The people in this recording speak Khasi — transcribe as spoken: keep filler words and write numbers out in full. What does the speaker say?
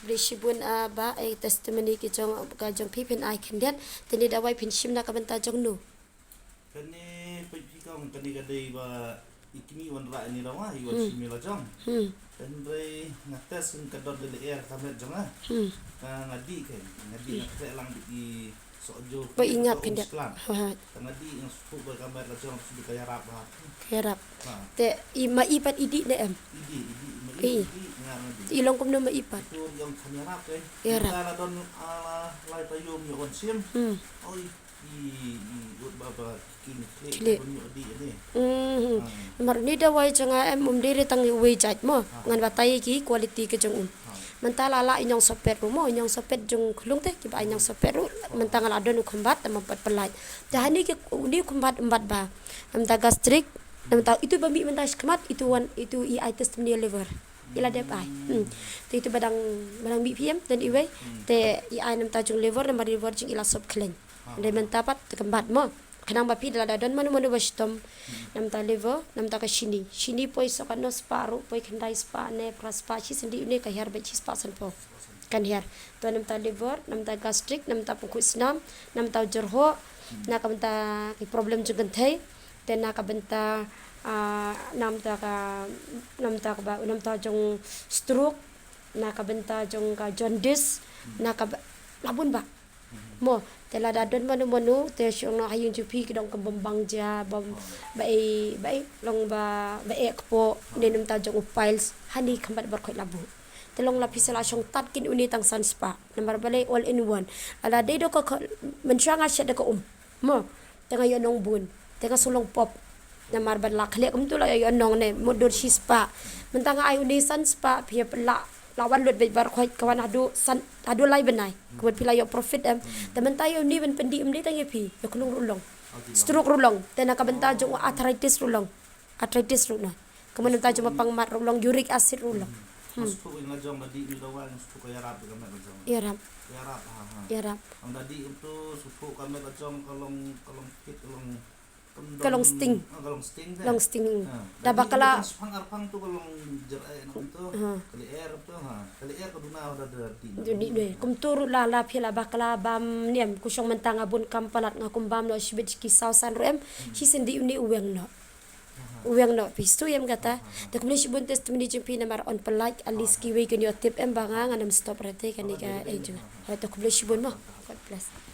Khublei shibun, ah, Bah, eh, testimony ki jong, ka jong phi phin ai khyndiat. Te ne dawai phin shim na ka bynta jong no. Kane peit phi kong, kane ka dei ba i kmie wanrah ïa ne dawai, i wan shim ïa la jong. Hmm. Hynrei nga test ka don lyer ka met jong nga. Hmm. Nga, nga dih kan, nga dih, nga khleh lang dih i soh jo. Ba i ngap khyndiat. Ha, ha. Nga dih nga shu ba ka met la jong shu ka ïarap ha. Ka ïarap. Ha. Te i ma i pat i dih ne em? I dih, i dih, ma i, i dih, nga, nga dih. I long kumno ma i pat? Itu yang kham ïarap kan. Ïarap. Kita la don, ah, la, lai taïew ïa wan shim. Hmm. Oi, i, i, ut ba, ba, king klik, klik. Bun ïoh dih ni. Hmm. Ha. Namar ne dawai jong nga em um dei re tang iwei jait mo. Ha. Ngan batai ki quality ka jong um. Mynta la lah i ñiong sohpet ruh mo, i ñiong sohpet jong khlung te, kiba i ñiong sohpet ruh, mynta nga la don u khymbat, te ma pat pynlait. Te hani ki, une u khymbat em bat ba. Namta gastric, namta itu ba mih mynta shakhmat, itu wan, itu i ai testimony liver. I la dep ai. Hmm. Te itu ba dang, ba dang mih phi em, don iwei. Te i ai namta jong liver, namar liver jong i la sop khlaiñ. Dei mynta pat, te khymbat mo. Khnang ba phi da lada don mano mano ba shitom. Namta liver, namta ka shini. Shini poi soo katno spah ruh, poi khyndai spah ne phra spah, shisien dei une ka hiar beit shi spah sanphew. Kan hiar. To namta liver, namta gastric, namta pynkhuid snam, namta u jyrhoh, na ka bynta ki problem jong kynthei, te na ka bynta, ah, namta ka, namta ka ba, namta jong stroke, na ka bynta jong ka jaundice, na ka ba, la bun ba. Mo, te lada don mano mano, te shu ong noh ha ïing jong phi ki dong kum bym bang ja, bym, ba ei, ba ei, long ba, ba eh kpoh, ne namta jong u piles, hani khymbat baroh khoit la buh. Te long la phi sa la shong tad kin une tang san spah, namar balei all in one. Lada dei da ka, ka, mynshuwa nga shet da ka um. Mo, te nga ïoh nong bun, te nga shu long pop. Namar ba la khleh kumtu la ïoh nong ne, mut dur shi spah. Mynta nga ai une san spah, phi ïa la, la wan lut beit baroh khoit ka wan haduh san, haduh lai bnai. Ka mut phi la ïoh profit em. Te mynta ïa une ban pyndih em dei tang ïa phi, ïa khlung ruh long. Stroke ruh long, te na ka bynta jong u arthritis ruh long. Arthritis ruh na. Ka mut namta jong ba pang mat ruh long, uric acid ruh long. Hmm. Ïarap. Ïarap, ha, ha. Ïarap. Ang da dih kumtu, shu phuh ka met la jong ka long, ka long kit, ka long Ka long sting. Ah, ka long sting. Long sting. Ah, da bakla. Shipang arpang tu ka long jer ai na tu. Ha. Ka lyer tu, ha. Ka lyer ka duna da, da dih. Dih dih. Kumtu ruh la, la phi la bakla bam ne em, ku shong mynta nga bun kam palat nga kum bam noh shibit ki saw san ruh em. Hmm. Shisien dei une u weng noh. Aha. U weng noh phi shu em kata. Aha. Te khublei shibun testimony jong phi namar yn pynlait, at least kiwei kin ïoh tip em ba nga ngan ym stop rete kane ka eh jong. Aha. Te khublei shibun mo. God bless.